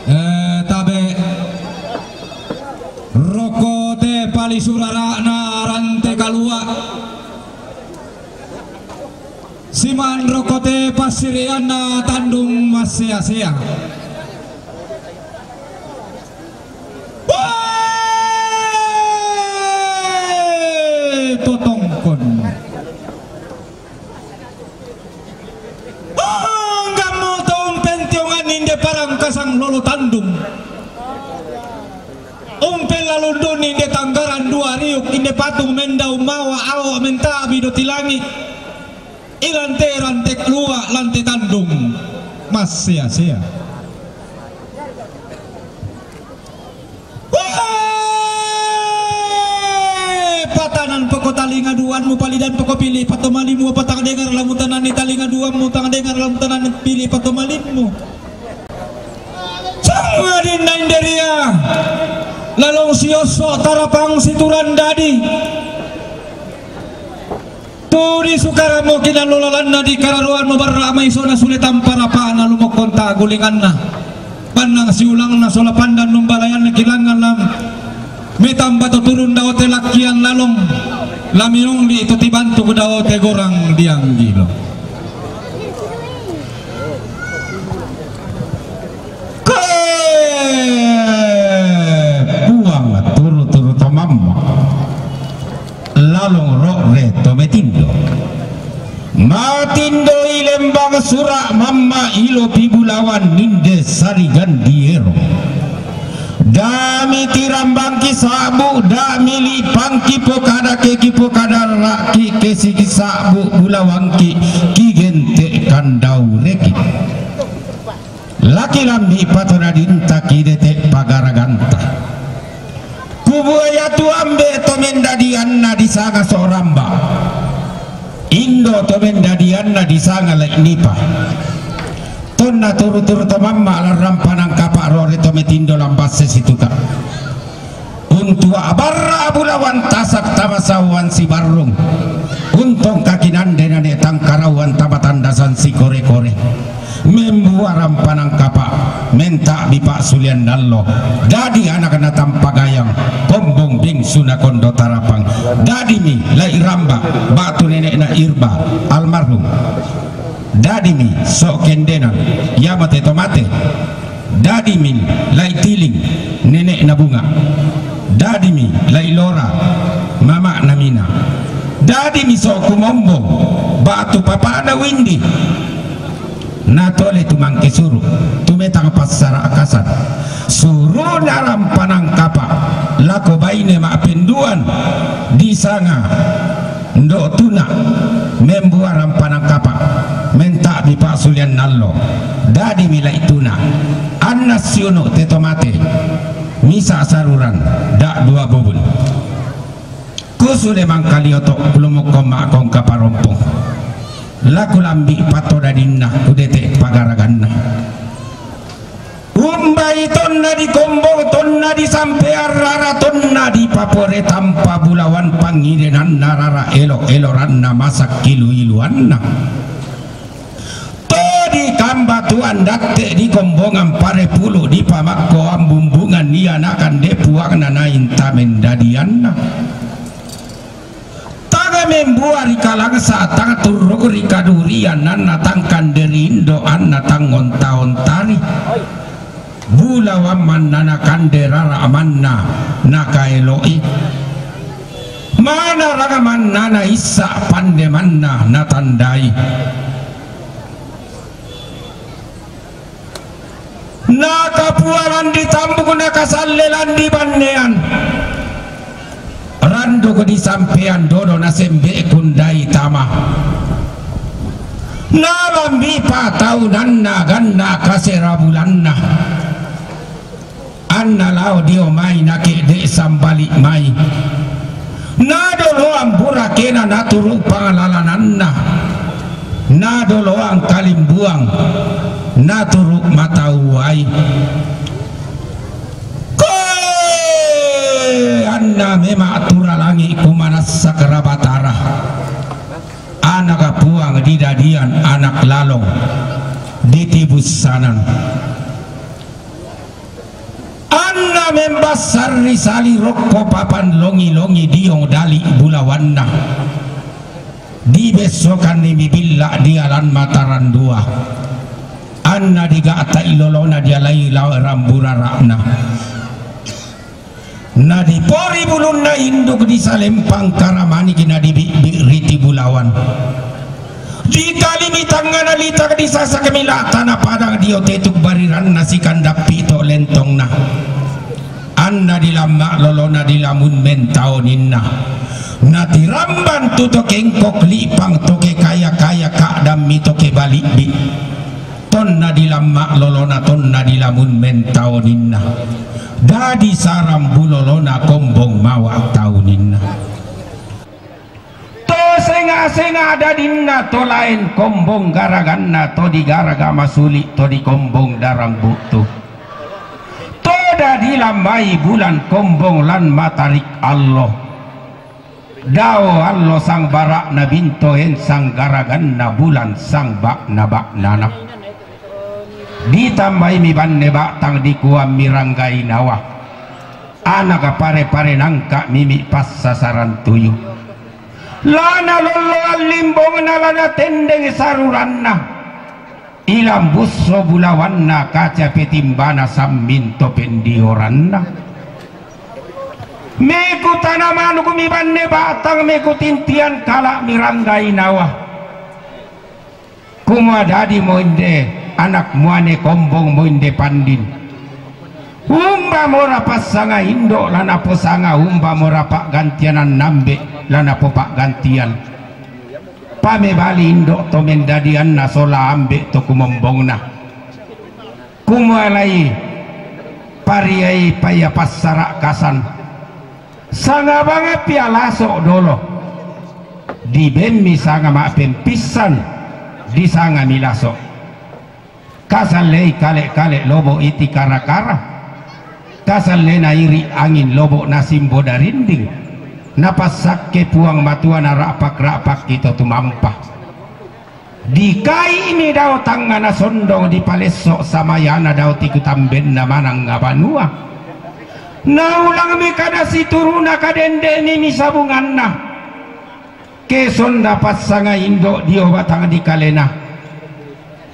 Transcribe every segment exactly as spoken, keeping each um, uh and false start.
Eh, tabe'. Roko te palisu rara'na rante kalua'. Siman roko te passirianna tandung massea-sea. Wee! Totongkon. Anggammu to umpentionganni inde parangkasang lolo tandung. Umpellalundunni inde tanggaran dua riuk, inde patung mendau mawa awa menta'bi doti langi'. Ilante rante kalua' lante tandung massea-sea. Wee! Patanan poko talinga duammu, palidan poko pili' patomalimmu, apa tang dengar lamu tanani talinga duammu, tang dengar lamu tanani pili' patomalimmu. Sangadinna inderia lalong siosso' tarapang situran dadi. Tu disukarammu kinallo lalanna dikararoanmu barra' maisona sule tampa rapa'na lumokkon ta'gulinganna. Pannang siulangna sola pandan numbalayanna kilangngan lam. Metamba to turun daote lakkian lalong. Lamiongli' to tibantuk daote gorang dianggilo. Koe Puang turu-turu to mamma'. Lalong ro're to metindo. Matindo i lembang sura' mamma' ilopi bulawan ninde sarigan diero. Dami tirambangki sa'bu, dami lipangki pokadake kipokada ra'ki kesiki sa'bu bulawangki kigente' kandaureki. Laki lambi' pato dadinta kidete' pagaraganta. Kubuaya tu ambe' to mendadianna disanga so'ramba. Indo to mendadianna disanga lai' nipa. Tonna turu-turu to mamma' larang panangkapa ro're to metindo lambasse situka. Untu' a'barra' bulawan tasak tamasauan sibarrung. Untong kakinande nane tangkarauan tamatandasan sikore-kore. Membuarang panangkapa, menta'bi pa'sulian nallo. Dadi anakna tampagayang, kombong bingsuna kondo tarapang. Dadimi lai' ramba, ba'tu nene'na Irba, almarhum. Dadimi so' kendenan, yamate to mate. Dadimi lai' tiling, nene'na Bunga. Dadimi lai' lora, mama'na Mina. Dadimi so' kumombong, ba'tu papa'na Windi. Natole tumangke suru', tumetang passara'kasan. Suru'na rampanangkapa, lako baine ma'penduan, disanga Ndo' tuna, membuarang panangkapa, menta'bi pa'sulian nallo, dadimi lai' tuna, anna siunu' te to mate, misa' saruran, da'dua bubun. Kusule mangkalioto, kulumukko ma'kongka parompong. Laku lambi' pato dadinna, kudete' pagaraganna. Umbai tonna dikombong, tonna disampean rara, tonna dipapore tampa bulawan pangidenanna rara, elo-eloranna masak kilu-iluanna. To dikambatuan datte' dikombongan pare pulu' dipamakko ambumbungan ianakan de' puangna nainta mendadianna. Tang membua ri kalangsa, tang turruk ri kadurian, anna tang kande ri indo', anna tang onta-ontari. Bulawan manna nakande rara manna nakaelo'i. Mana rara manna naissa pande manna natandai. Nakapua landi tambuk, nakasalle landi bannean. Randuk disampean dodo nasembe kundai tama. Nalambi pataunanna ganna kasera bulanna. Anna lao dio mai nake'de' sambali' mai. Nadoloang burakena naturu' pangalalananna. Nadoloang kalimbuang naturu' matauai. Koe anna memang tura langi' kumanassa karabatara. Anak puang didadian anak lalong. Ditibussanan. Anna membassarri sali rokko papan longi-longi diong dali bulawanna. Dibessokanni mibilla dialan Mataran dua. Anna diga'tai lolona dialai lao rambu rara'na. Nadipori bulunna induk disalempang karamaniki nadibi'bi riti bulawan. Dikalimi tangngana litang disasakmi la'tana padang dio tetuk bariranna sikandappi to lentongna. Anna dilamma lolona dilamun mentaoninna. Natiramban tu to kengkok li'pang to ke kaya-kaya ka'dammi to ke bali'bi. Tonna dilamma lolona tonna dilamun mentaoninna. Dadi sarang bulolona kombong mawa tauninna. To senga-senga dadinna to lain kombong garaganna to digaraga masuli to dikombong darang buttu. To dadi lammai bulan kombong lan matarik allo. Dao allo sang bara'na bintoen sang garaganna bulan sang ba'na-ba'nana. Ditambaimi banne ba'tang dikuammi ranggai nawa. Anaka pare-pare nangka mimi passasaran tuyu. Lana lolloan limbongna lana tendeng saruranna. Ilambusso bulawanna kaca petimbana samminto pendioranna. Meku tana manuk mi banne ba'tang meku tintian kala miranggai nawa. Kumua dadi mo inde anak muane kombong mo inde pandin. Umba mora passanga indo lana posanga umba mora pa'gantianan nambe lana popa'gantian. Pamebali indo to mendadianna sola ambe to kumombongna. Kumualai pariai paya passara kasan. Sanga banga pia laso dolo. Dibemmi sanga ma'pempissan disanga milaso. Kasallei kale-kale lobo iti kara-kara. Kasallena iri angin lobo nasimbo darinding. Napassakke Puang Matua nara'pak-ra'pak kito tumampa. Dikaimi dao tangngana sondong dipalesso samayana dao tiku tambenna manang abanua. Naulangmi kada situruna kadendemi misabunganna. Ke sonda passanga indo dio batang di kalena.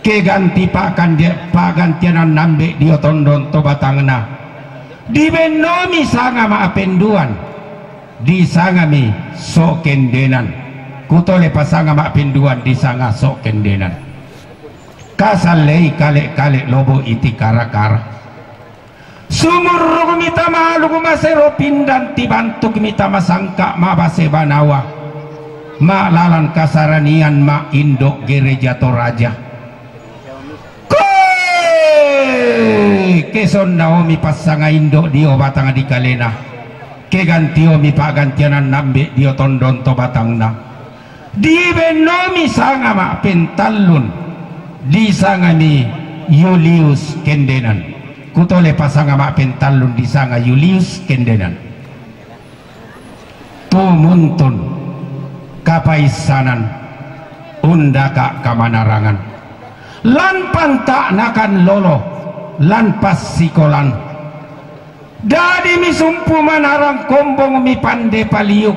Ke ganti pakan dia pagantianan nambe dio tondon to batangna. Dibennomi sanga ma'penduan. Disangami so kendenan. Kutole pasanga ma'penduan disanga so kendenan. Kasallei kale-kale lobo iti kara-kara. Sumurruk mita maluku masero pindan tibantuk mita masangka mabase banawa. Ma'lalan kasaranian ma indo gereja Toraja. Koe kesondaomi passanga indo dio batang di kalena. Kegantiomi pa'gantianan nambe dio tondon to batangna. Dibennomi sanga ma'pentallun disangami Yulius Kendenan. Kutole pasanga ma'pentallun disanga Yulius Kendenan. Tumuntun kapaissanan undaka kamanarangan lan panta'nakan lolo lan passikolan. Dadi misumpu manarang kombong mipande paliuk.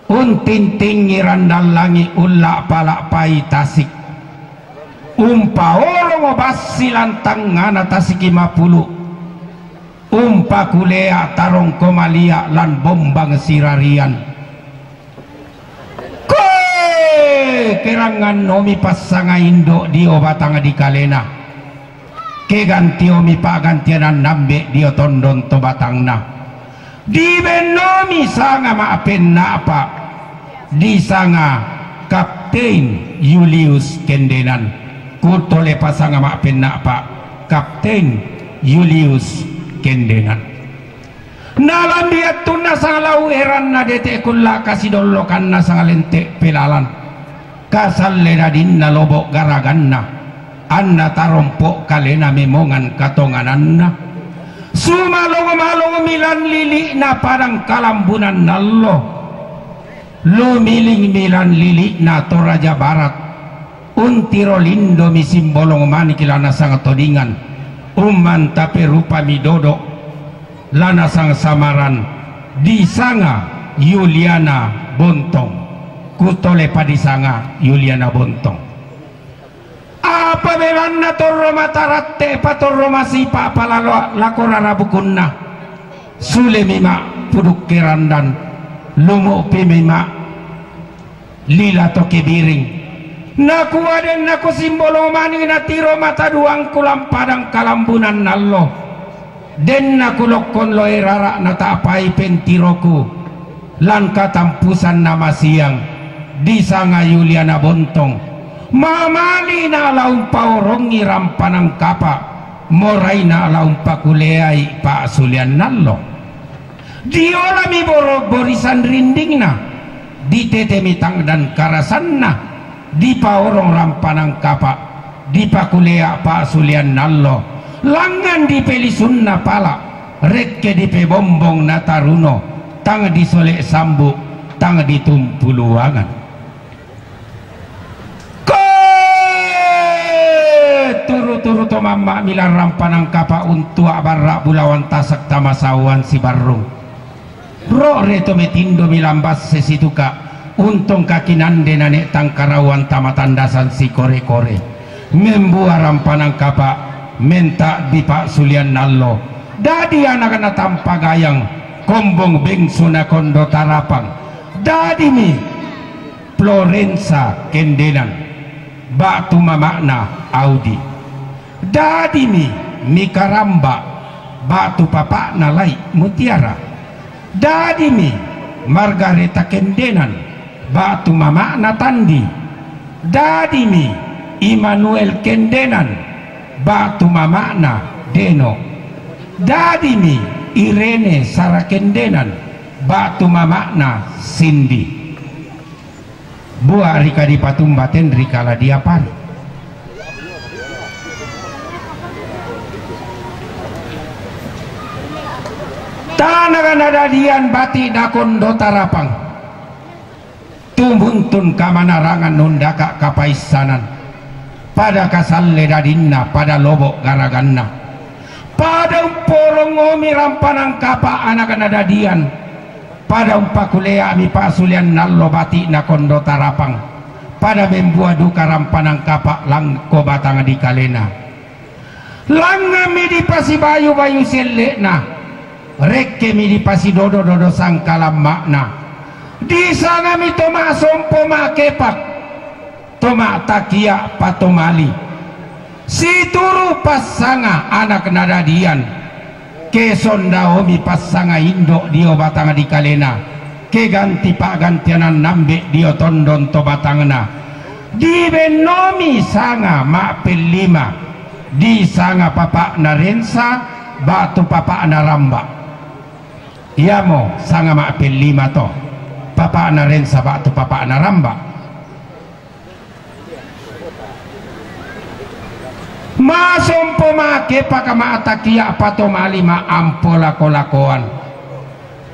Untintingi randallangi ulla pala pai tasik. Umpaolongo bassi lan tangngana tasiki mapulu. Umpakulea tarongko malia lan bombang sirarian. Koe kerangannomi passanga indo dio batang di kalena. Kegantiomi pa'gantianan nambe dio tondon to batangna. Dibennomi sanga ma'penna'pa disanga Kapten Yulius Kendenan. Kutole pasanga ma'penna'pa Kapten Yulius Kendenan. Nalambi attunna sang lau eranna dete kulla kasidollokanna sang lente pelalan. Kasalle dadinna lobo garaganna. Anna tarompo kalena memongan katongananna. Sumalong-malong milan lili'na padang kalambunan nallo. Lumiling milan lili'na Toraja Barat. Untiro lindomi simbolong maniki la nasang todingan, umanta pe rupami dodo la nasang samaran, disanga Yuliana Bontong. Kutole pa disanga Yuliana Bontong. Apa belanna torro mataratte, patorro masipa palalo lako rara bukunna. Sulemi ma' pudukke randan, lumu'pimi ma' lila to kebiring. Nakua, den nakusimbolong mani natiro mataduangku lan padang kalambunan allo. Den nakulokkon loe rara nata'pai pentiroku lan katampusan namasiang, disanga Yuliana Bontong. Mamali na' la umpaorongi rampanan kapa', morai na' la umpakuleai pa'sulean allo. Diolami boro-, borisan rindingna, ditetemi tangdan karasanna, dipaorong rampanan kapa', dipakulea pa'sulean allo, langngan dipelisunna pala', rekke dipebombong nataruno, tang disole sambu', tang ditumpuluangan. Koe! Turu-turu to mamma'mi lan rampanan kapa' untua' barra' bulawan tasak tamasauan sibarrung. Ro're to metindomi lan basse situka', untong kakinande nane' tangkarauan tamatandasan sikore-kore. Membua rampanan kapa', menta'bi pa'sulean allo. Dadi anakna Tampagayang, kombong bengsu na Kondo Tarapang. Dadimi Florensa Kendenan, ba'tu mama'na Audi. Dadimi Mikaramba, ba'tu papa'na Lai Mutiara. Dadimi Margareta Kendenan, ba'tu mama'na Tandi. Dadimi Immanuel Kendenan, ba'tu mama'na Deno. Dadimi Irene Sara Kendenan, ba'tu mama'na Sindi. Bua' ri kadipatumba ten ri kala diapari. Tana nadadian bati' na Kondo Tarapang. Tumuntun kamanarangan undaka' kapaissanan. Pada kasalle dadinna, pada lobo' garaganna. Pada umporongomi rampanan kapa' anak nadadian. Pada umpakulea'mi pa'sulean allo bati' na Kondo Tarapang. Pada membua duka rampanan kapa' langko batang dikalena. Langnganmi dipasibayu-bayu sielle'na, rekkemi dipasidodo-dodo sangkalamma'na. Disangami to ma'sompo ma'kepak, to ma'takia' patomali. Situru' passanga anak nadadian, ke sondaomi passanga indo' dio batang dikalena, ke ganti pa'gantianan ambe' dio tondon to batangna. Dibennomi sanga ma'pellima, disanga papa'na Rensa ba'tu papa'na Ramba. Iamo sanga ma'pellima to, papa'na Rensa ba'tu papa'na Ramba. Ma'sompo ma'kepak ma'takia' patomali ma'ampo lako-lakoan.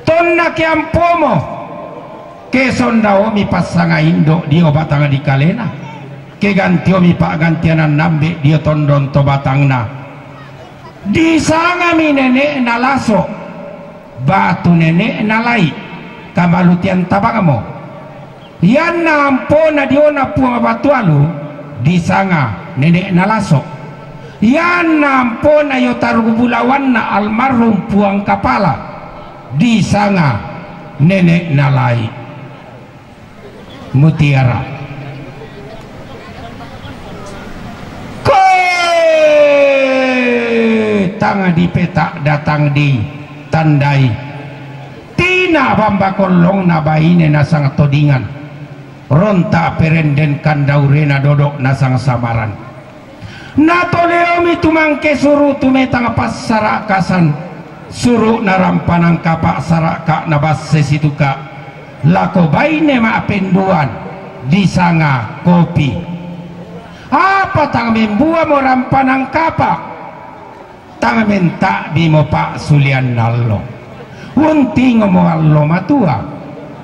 Tonna keampomo, ke sondaomi passanga indo' dio batang dikalena, ke gantiomi pa'gantianan ambe' dio tondon to batangna. Disangami nene'na Laso', ba'tu nene'na Lai', kamalutian tabangmo. Ianna ampona diona Puang Batualu, disanga nene'na Laso'. Ianna ampona io taruk bulawanna almarhum Puang Kapala, disanga nene'na Lai' Mutiara. Koe! Tang dipeta' datang ditandai. Tina bamba kollongna baine nasang todingan. Ronta' perenden kandaurena dodo' nasang samaran. Natoleomi tumangke suru' tumetang passara'kasan, suru'na rampanan kapa' sara'ka'na basse situka', lako baine ma'penduan, disanga Kopi. Apa tang membuamo rampanan kapa'? Tang menta'bimo pa'sulean allo. Untingomo allo matua,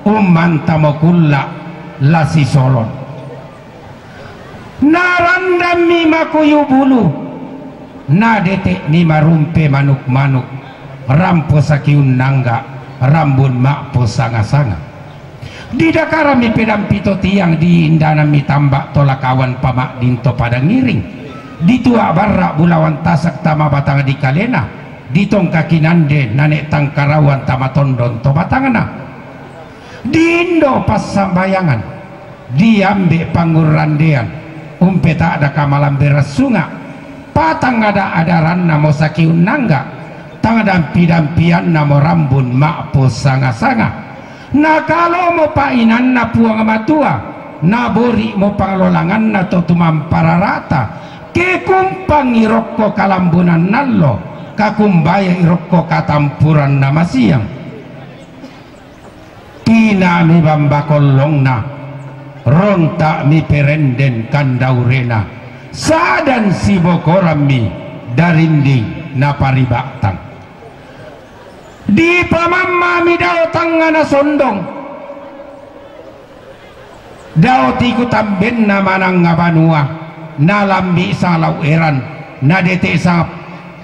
ummantamo kulla' la sisolon. Narandammi makuyu bulu, nadete'mi marumpe manuk-manuk, rampo sakiunnangga, rambun ma'po sanga-sanga. Didakarammi pedampi to tiang, diindanammi tamba to lakawan pama'din to padang ngiring. Ditua barra bulawan tasak tama batang dikalena, ditongka kinande nane tangkarawan tama tondon to batangna. Diindo passambayangan, diambe pangurrandean, umpeta'da kamalambe rassunga, patangada-adaranna mo sakiunnangga, tangdampi-dampianna mo rambun ma'po sanga-sanga. Nakalomo pa'inanna Puang Matua, nabori'mo panglolanganna to tumampararata, ke kumpangi rokko kalambunan nallo, kakumbayai rokko katampuranna masiang. Tina'mi bamba kollongna, ronta'mi perenden kandaurena, sadan sibokorammi darinding napariba'tang. Dipamammami dao tangngana sondong, dao tiku tambenna manangnga banua, nalambi' salau eran, nadete' sa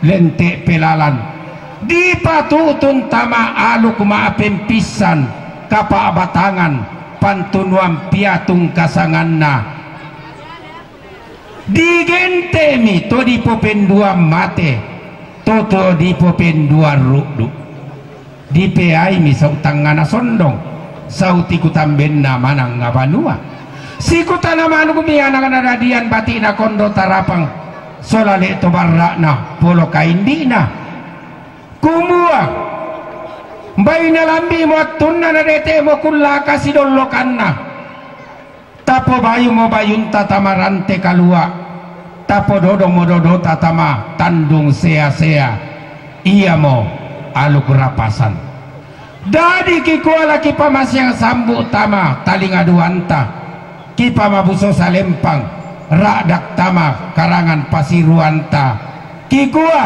lente' pelalan. Dipatutun tama aluk ma'pempissan, kapa'batangan, pantunuan piatung kasanganna. Digente'mi to dipopenduan mate, to, to dipopenduan ru'du. Dipeaimi sau tangngana sondong, sau tiku tambenna manangnga banua. Sikutana manukmi anakna dadian, bati'na kondo tarapang, sola le' to barra'na polo kaindi'na. Kumua, mbaina lambi'mo attunna, nadete'mo kullaka sidollokanna. Tapobayumo bayunta tama rante kalua', tapododomo dodota tama tandung sea-sea, iamo aluk rapasan. Dadi kikua la kipamasiang sambu' tama talinga duanta, kipamabuso salempang ra'dak tama karangan pasiruanta, kikua,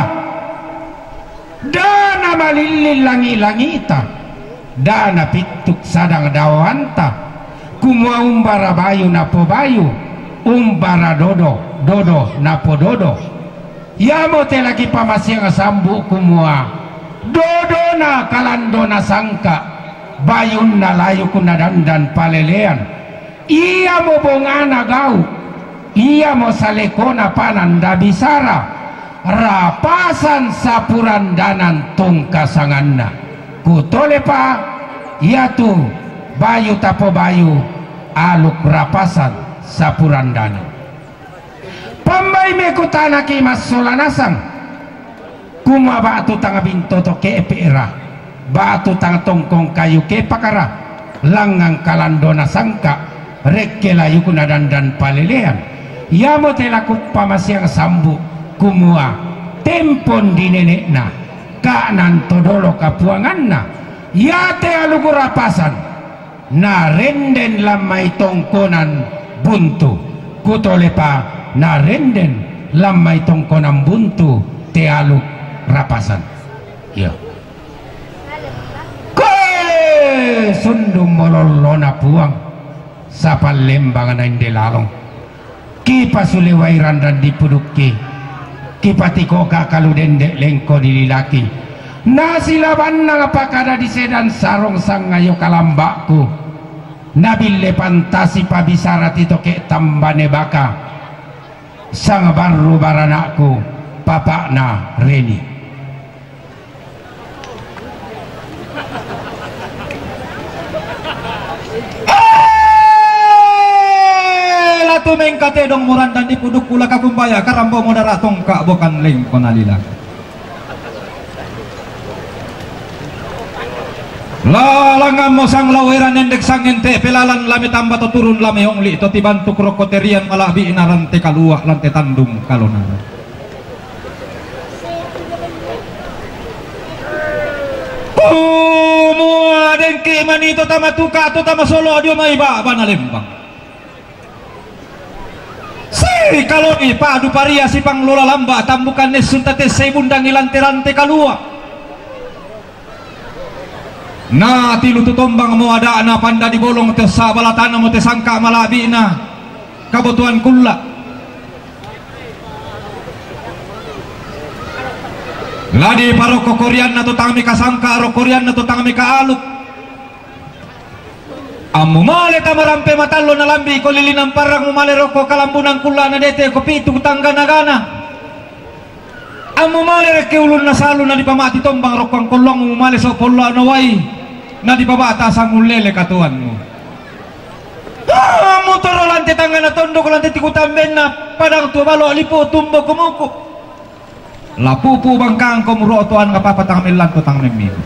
da namalillin langi'-langi'ta, da napittuk sadang daoanta, kumua umbara bayu napobayu, umbara dodo, dodo napododo. Iamote la kipamasiang sambu' kumua, dodona kalandona sangka', bayunna layuk nadandan palelean. Iamo bongana gau', iamo salekona pananda bisara, rapasan sapurandanan tungka sanganna. Kutolepa, iatu bayu tapobayu, aluk rapasan sapurandanan. Pambaime kutanaki massola nasang, kumua ba'tu tang bintoto ke'pe'ra, ba'tu tang tongkong kayu kepakara, langngan kalandona sangka', rekke layuk nadandan palelean. Iamote la kuppamasiang sambu', kumua, tempon di nene'na, ka'nan to dolo kapuanganna, iate aluk rapasan, narenden lan mai tongkonan buntu. Kutolepa, narenden lan mai tongkonan buntu te aluk rapasan. Iya. Koe sundung molollona Puang, sapallembang na inde lalong. Kipasule wai randan dipudukki, kipatikoka kalu dende' lengko dililaki. Nasilabanna pakada disedan sarong sangayo kalamba'ku. Nabille pantasi pabisara titoke' tambane baka. Sangbarru barana'ku, papa'na Reni. Eh, latu mengkate dong murandan dipudukku laka kumbaya karambo modara tongka' bokan lengko nalila. Lalangammo sang laweran endek sangente pelalan lame tamba to turun lame ongli' to tibantuk rokko terian mala'bi'na rante kalua' lante tandung kalonara. Kumua dengke' mani to tama tuka' to tama solo' dio mai ba'bana lembang. Sikaloni padu paria sipanglola lamba' tambukan nessun tatessai bundangi lante-rante kalua'. Natilu tu tombang mo ada'na panda dibolong te ossa bala tana mo te sangka' mala'bi'na kabotoan kulla'. La diparokko korianna to tang mikasangka, rokko rianna to tang mikaaluk. Ammu male tamarampe matallo nalambi ko lilinan parrang, mumale rokko kalambunan kulla nadete ko pitu tangga nagana. Ammu male rekke ulunna salu nadipamati tombang rokko angkollong, mumale so pollo nawai nadipabata sangullele katuanmu. Ammu toro lante tangga natondok lante tikutambenna padang tua balo lipu tumbo kumuku. La pupu bangkang ko muroto an ngapapa tang mellanto tang memmilu.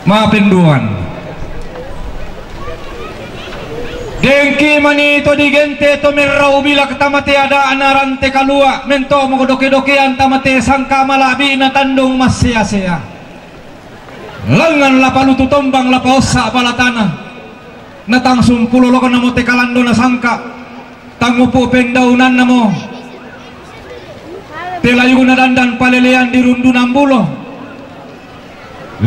Mapenduan. Dengki mani to digente to merrau bilak tamate ada ana rante kalua, mento mogodoke-dokean tamate sangka malabi na tandung massea-sea. Langngan la palutu tombang la paossa balatana. Natang sumpulo loko namo te kalando nasangka. Tangupu pendaunannamo te layuguna dandan palelean di rundunan bulo.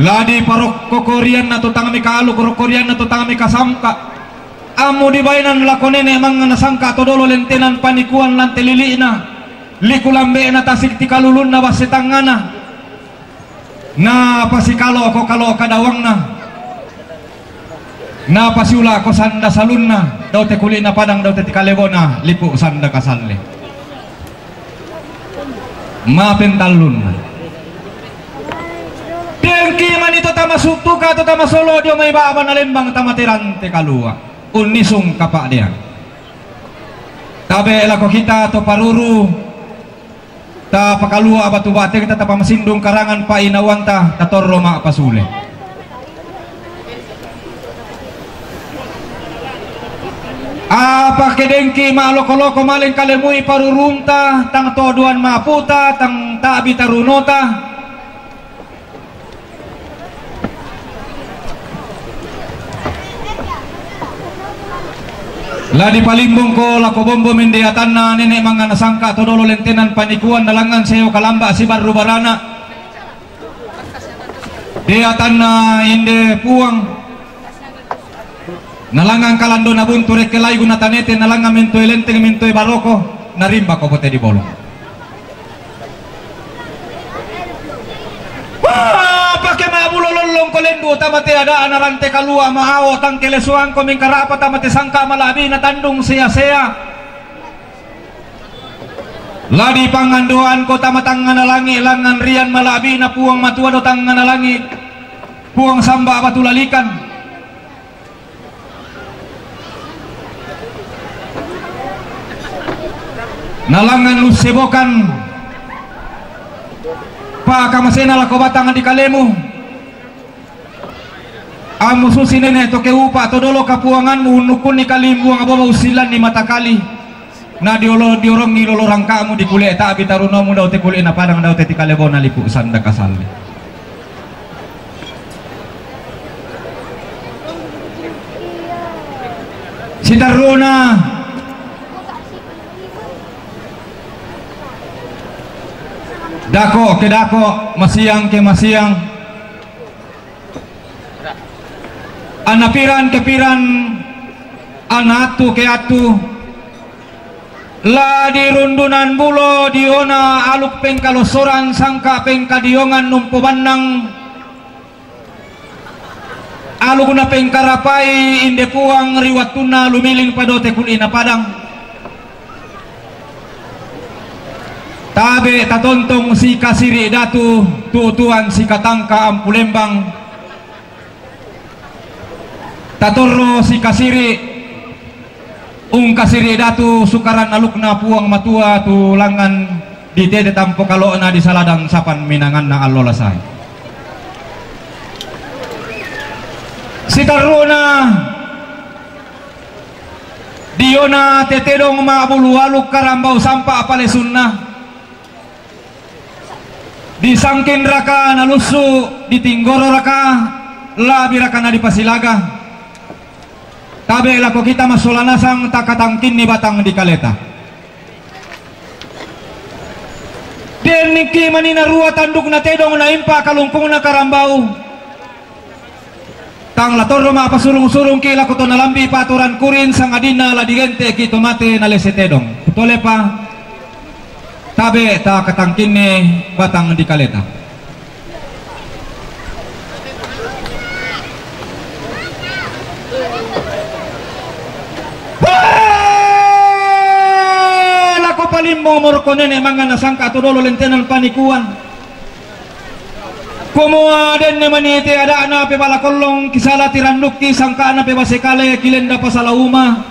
La diparokko korianna to tang mikaaluk, rokko rianna to tang mikasangka. Ammu dibainan lako nene mangngana sangka to dolo lentenan panikuan lante lili'na. Liku lambe'na tasik tikalulunna basse tangngana. Napasikalo ko kalo kadawangna. Napasiula ko sanda salunna, daute kuli'na padang, daute tikalebona lipu sanda kasalle. Mapentallunna. Dengki mani to tamasuttuka to tamasolo dio mai baba nalembang tamaterante kalua. Unnisung kapa'dean. Tabe lako kita to paruru. Tapakalua batu bate kita tapamasindung karangan painawanta tatorro ma pasule. Apa kedengki ma loko-loko maleng kalemui parurunta tang toduan ma puta tang tabi tarunota. La dipalimbung ko lako bombo mendeatanna nene mangana sangka to dolo lentenan panikuan nalangngan seo kalamba sibarru barana. Deatanna inde puang. Nalangngan kalando nabuntu rekke lai guna tanete nalangngan mentoe lenteng mentoe baroko. Narimba ko pote di bolong. Wah, pake mabulo lollong ko lendu tamate ada ana rante kalua maao tangkele suang ko mingkarapa tamate sangka malabi na tandung sea-sea. Ladi pangandoan ko tamatangngana langi langan rian malabi na puang matua do tangngana langi. Puang samba batu lalikan. Nalangan lussebokan pakamasena lako batang di kalemu. Ammu susi nene to keupa to dolo kapuanganmu unnukunni kalimbuang aboma ussilanni mata kali. Na diolo diorongi lolo rangkamu di kule tabi tarunomu daute kule na padang daute ti kalebona lipu sanda kasalli. Sitarruna dako ke dako, masiang ke masiang, ana piran ke piran, ana atu ke atu. La dirundunan bulo diona aluk pengkalosoran sangka pengkadiongan numpo bannang. Aluk na pengkarapai inde puang ri wattunna lumiling padote kulina padang. Tabe tatontong sikasiri datu tutuan sikatangka ampu lembang. Tatorro sikasiri ungkasiri datu sukaran alukna puang matua tu langan ditete tampo kalokna di saladang sapan minanganna allo lasai. Sitarruna diona tetedong mabulu aluk karambau sampa palesunna. Disangkin raka nalussu ditinggoro raka labi raka nadipasilaga. Tabe lako kita massola nasang takatangkinni batang di kaleta. Denniki mani narua tanduk na tedong na impa kalungkungna karambau. Tang la torro ma'pasurung-surungki lako to nalambi paturan kurin sangadinna la digenteki to mate nalese tedong. Kutolepa. Abe ta katangkinne batang di kaleta. Wee! Lako palimbong morko nene mangan na sangka to dolo lentenan panikuan. Kumua denne manite ada'na pe bala kollong kisala tirandukki sangka'na pe basekale kilenda pasala uma.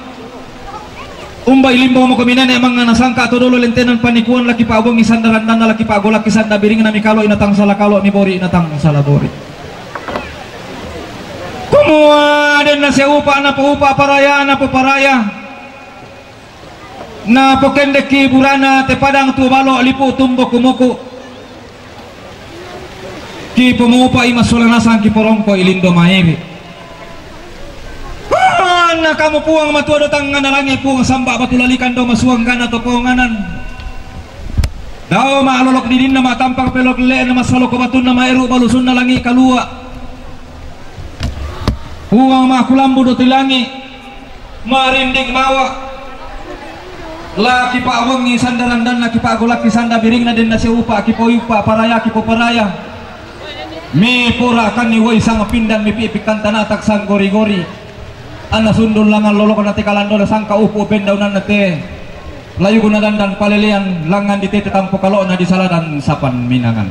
Umba ilimbong mako minene mangan na sangka to dolo lentenan panikuan laki pa'bongi sanda randanna laki pa'golakki sanda biringna mikalo inatang sala kalo mibori inatang sala bori. Kumua denna seupa na poupa paraya na poparaya. Na pokendekki burana te padang tu balo lipu tumbo kumuku. Ki pemupa i massola nasang ki porongko i lindo mairi. Na kamu puang matua do tangngana langi puang samba batu lalikan do masuang gana toponganan. Dao ma'lolok didinna ma'tampang pelok le'na massaloko batunna maeru balusunna langi kalua. Puang ma'kulambu do tilangi marinding mawa. Laki pa'wengi sanda randanna ki pa'golakki sanda biringna denna seupa ki poipa paraya ki poparaya. Mi pura kanni woi sang pindan mi pi'pikkan tanatak sang gori-gori. Anna sundun langan lolokna te kalandona sangka upu bendaunanna te layuguna dandan palelean langan di tete tampo kalo'na di saladan sapan minangan.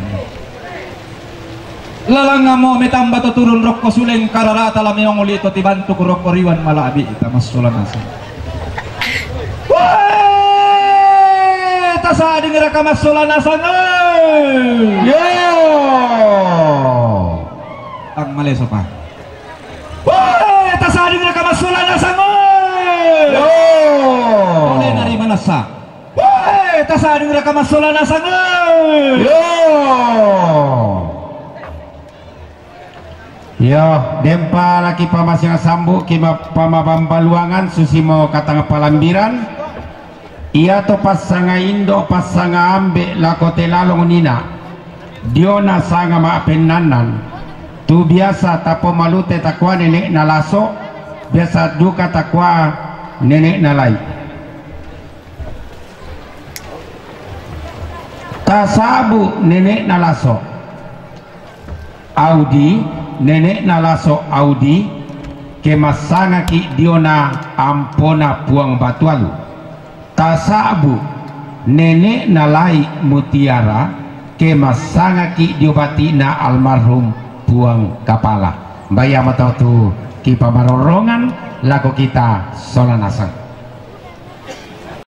Lalangamo metamba to turun rokko suleng kararata la meong uli to tibantuk rokko riwan mala'bi ita massola nasang. Wee! Tasading raka massola nasang, eh! Yo! Ang maleso pa. Wee! Tasading raka massola nasang, eh! Yo! Oleh nari manassa. Wee, tasading raka massola nasang, eh! Yo. Yo, dempa laki pamasiang sambu ki ma-, pamabambaluangan susimo katang palambiran. Iato passanga indo passanga ambe lako te lalong nina. Diona sanga ma'pennannan. Tu biasa tapomalute takua nene'na laso, biasa duka takua nene'na lai. Tasabu nene'na laso Audi, nene'na laso Audi, ke massangaki diona ampona Puang Batualu. Tasabu nene'na lai Mutiara, ke massangaki dio bati'na almarhum Puang Kapala. Mbaya matau tu ki pamarorrongan lako kita sola nasang.